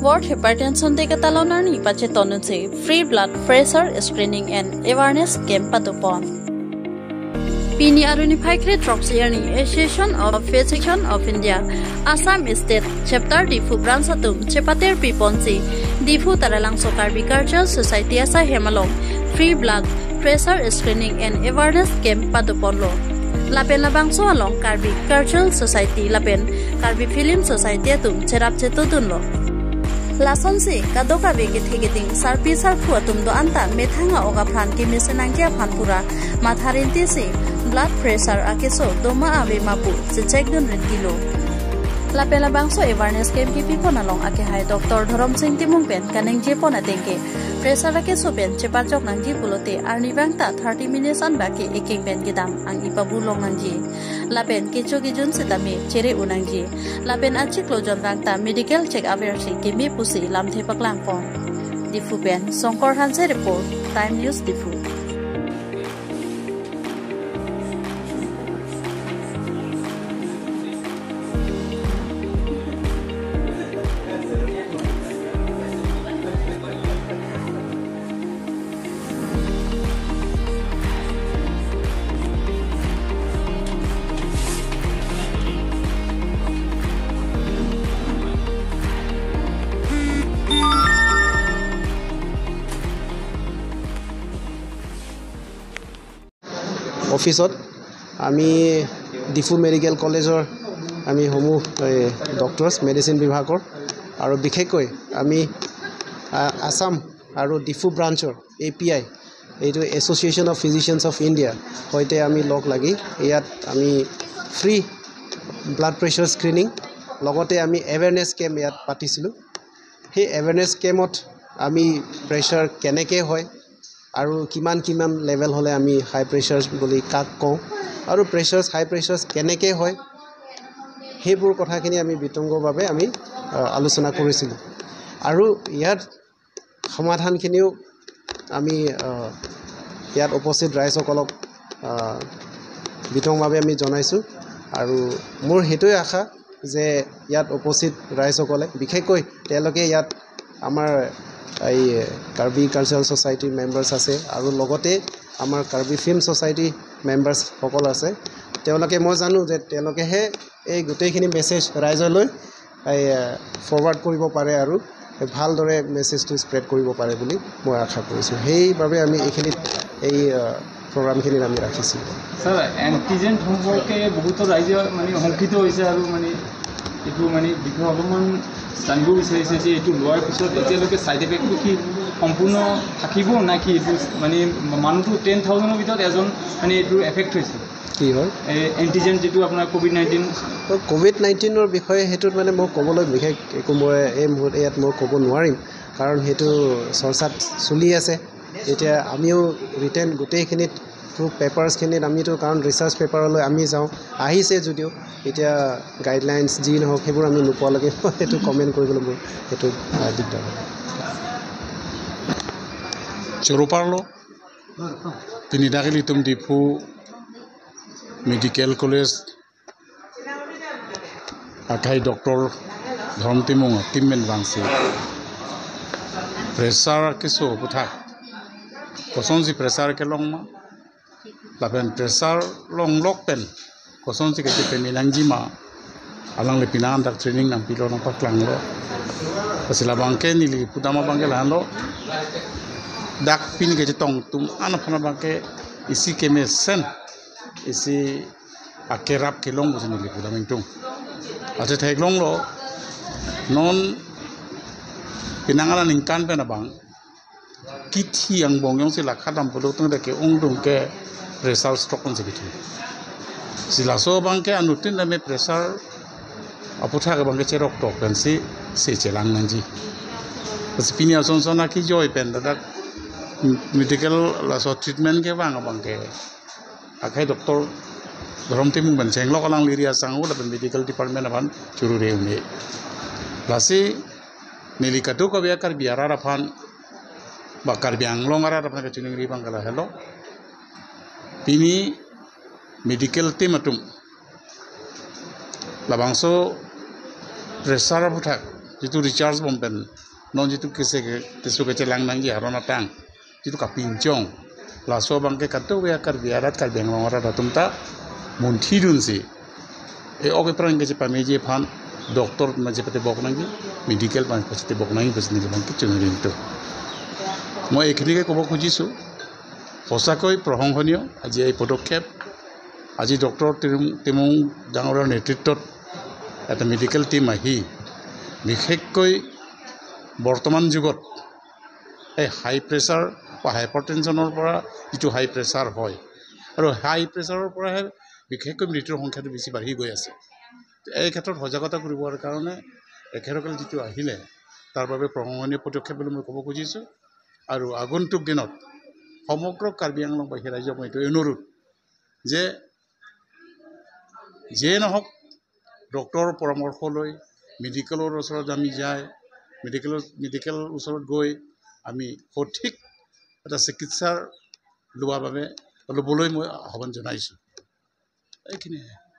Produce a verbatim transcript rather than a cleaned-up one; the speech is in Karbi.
World Hypertension Day ketalon arni pacheton unsi free blood pressure screening and awareness camp padopon. Pini arni phai kre throksi arni Association of Physicians of India Assam State Chapter Diphu Branch atum chepater piponsi Diphu Taralangso Karbi Cultural Society asaihem along free blood pressure screening and awareness camp padoponlo. Lapen labangso along Karbi Cultural Society lapen Karbi Film Society atum cherap chetodunlo. Lasonsi kadokave kethe keding sarpi sarpo atum do-anta methang a-ok aphan kemesen nangji aphan pura matha rintisi blood pressure akeso doma ave ma pu chechekdun rintilo. Lapen labangso awareness camp kepipon along akehai Doctor Dhorom Sing Timung pen kaningjepon atengke pressure akeso pen chepajok nangji pulote arnivang ta thirty minutes anbak ke ekeng pen kedam ang-i pabulong nangji. Lapen kecho kejun setame chere-o nangji. Lapen achiklo jon vang ta medical check aversi keme pusi lamthe paklangpon. Diphu pen Songkor Hanse report, Time News Diphu. অফিচত আমি ডিফু মেডিকেল কলেজৰ আমি সমূহ, এ, doctors medicine বিভাগৰ আৰু বিশেষকৈ আমি, আ, আছাম আৰু ডিফু ব্ৰাঞ্চৰ এ পি আই, এইটো association of physicians of India সৈতে আমি লগ লাগি ইয়াত আমি ফ্ৰী ব্লাড প্ৰেছাৰ স্ক্ৰিনিং লগতে আমি এৱেৰনেছ কেম্প ইয়াত পাতিছিলোঁ। সেই এৱেৰনেছ কেম্পত আমি প্ৰেছাৰ কেনেকৈ হয় আৰু কিমান কিমান লেভেল হ'লে আমি হাই প্ৰেছাৰ বুলি কাক কওঁ আৰু প্ৰেছাৰ, হাই প্ৰেছাৰ কেনেকৈ হয়, সেইবোৰ কথাখিনি আমি বিতংভাৱে আমি, আ, আলোচনা কৰিছিলোঁ। আৰু ইয়াৰ সমাধানখিনিও আমি, আ, ইয়াত উপস্থিত ৰাইজসকলক, আ, বিতংভাৱে আমি জনাইছোঁ। আৰু মোৰ সেইটোৱে আশা যে ইয়াত উপস্থিত ৰাইজসকলে, বিশেষকৈ তেওঁলোকে ইয়াত আমাৰ এই কাৰ্বি কালচাৰেল ছ'চাইটিৰ মেম্বাৰ্ছ আছে আৰু লগতে আমাৰ কাৰ্বি ফিল্ম ছ'চাইটি মেম্বাৰ্ছসকল আছে, তেওঁলোকে, মই জানো যে তেওঁলোকেহে এই গোটেইখিনি মেছেজ ৰাইজলৈ এই, এ, ফৰৱাৰ্ড কৰিব পাৰে আৰু ভালদৰে মেছেজটো স্প্ৰেড কৰিব পাৰে বুলি মই আশা কৰিছোঁ। সেইবাবে আমি এইখিনিত এই, এ, প্ৰগ্ৰামখিনিত আমি ৰাখিছোঁ। ছাৰ, এণ্টিজেন সম্পৰ্কে বহুতো ৰাইজে মানে শংকিত হৈছে আৰু মানে এইটো মানে বিষয়ে অলপমান জানিব বিচাৰিছে যে এইটো লোৱাৰ পিছত এতিয়ালৈকে ছাইড এফেক্টটো কি সম্পূৰ্ণ থাকিব, নে কি এইটো মানে মানুহটো টেন থাউজেণ্ডৰ ভিতৰত এজন মানে এইটো এফেক্ট হৈছে? কি হয়? এই এণ্টিজেন যিটো আপোনাৰ ক'ভিড নাইণ্টিন। তো ক'ভিড নাইণ্টিনৰ বিষয়ে সেইটোত মানে মই ক'বলৈ বিশেষ একো মই এই মুহূৰ্তে ইয়াত মই ক'ব নোৱাৰিম, কাৰণ সেইটো চৰ্চাত চলি আছে। এতিয়া আমিও ৰিটেন গোটেইখিনিত প্ৰুফ পেপাৰ্ছখিনিত আমিতো, কাৰণ ৰিচাৰ্চ পেপাৰলৈ আমি যাওঁ, আহিছে যদিও এতিয়া গাইডলাইনছ যি নহওক সেইবোৰ আমি নোপোৱালৈকে সেইটো কমেণ্ট কৰিবলৈ মোৰ সেইটো, আহ, দিগদাৰ হয়। Choro parlo, pini dak ilitum Diphu Medical College akhai Doctor Dhorom Timung ateam pen vangsi pressure keso aputhak, kosonsi pressure kelong ma, lapen pressure longlok pen kosonsi kachepame nangji ma, alangli pini an dak training nangpilo, nangpaklanglo. Lasi labangke neli pudam abangke lahenlo, dak pini kachetong atum an aphan abangke isi kemesen, isi akerap kelong pusi neli pudam ingtung. Achetheklonglo, non penang aningkan pen abang kithi angbong jongsi lakha dam pulo tangte ke-ongdung ke pressure stroke ansi kithi. Si laso abangke anuttin tame pressure aputhak abangke cheroktok pensi, si chelang nangji. Lasi pini ason son akijoi pen ladak medical laso treatment kevang abangke akhai Doctor Dhorom Timung pen chenglok alangli ri asangho lapen medical department aphan churu re-un-e. Lasi neli kadokave Karbi arat aphan ba Karbi Anglong arat aphan kachiningri abangke lahelo. Pini medical team atum labangso pressure aputhak Jitu recharge bom pen non jitu kese ke, keso kechelang nangji aron atang, jitu kapinchong, laso abangke kadokave Karbi arat, Karbi Anglong arat atum ta munthidunsi, e-ok epran kechepameji aphan doctor ma chepatebok nangji, medical ma chepatebok nangji pusi neli abangke chunri ringto. Mo ekhini ke kobo khujiso, সঁচাকৈ প্ৰশংসনীয় আজি এই পদক্ষেপ। আজি ডক্টৰ তিম-, তিমুং ডাঙৰীয়াৰ নেতৃত্বত এটা মেডিকেল টিম আহি বিশেষকৈ বৰ্তমান যুগত এই হাই প্ৰেছাৰ বা হাইপাৰটেনশ্যনৰ পৰা যিটো হাই প্ৰেছাৰ হয় আৰু হাই প্ৰেছাৰৰ পৰাহে বিশেষকৈ মৃত্যুৰ সংখ্যাটো বেছি বাঢ়ি গৈ আছে। এই ক্ষেত্ৰত সজাগতা কৰিবৰ কাৰণে এখেতসকলে যিটো আহিলে, তাৰ বাবে প্ৰশংসনীয় পদক্ষেপ বুলি মই ক'ব খুজিছোঁ। আৰু আগন্তুক দিনত সমগ্ৰ কাৰ্বি আংলংবাসী ৰাইজক মই এইটো অনুৰোধ যে যিয়ে নহওক, ডক্টৰৰ পৰামৰ্শ লৈ মেডিকেলৰ ওচৰত আমি যাই, মেডিকেলৰ, মেডিকেলৰ ওচৰত গৈ আমি সঠিক এটা চিকিৎসাৰ লোৱাৰ বাবে, ল'বলৈ মই আহ্বান জনাইছোঁ। এইখিনিয়ে।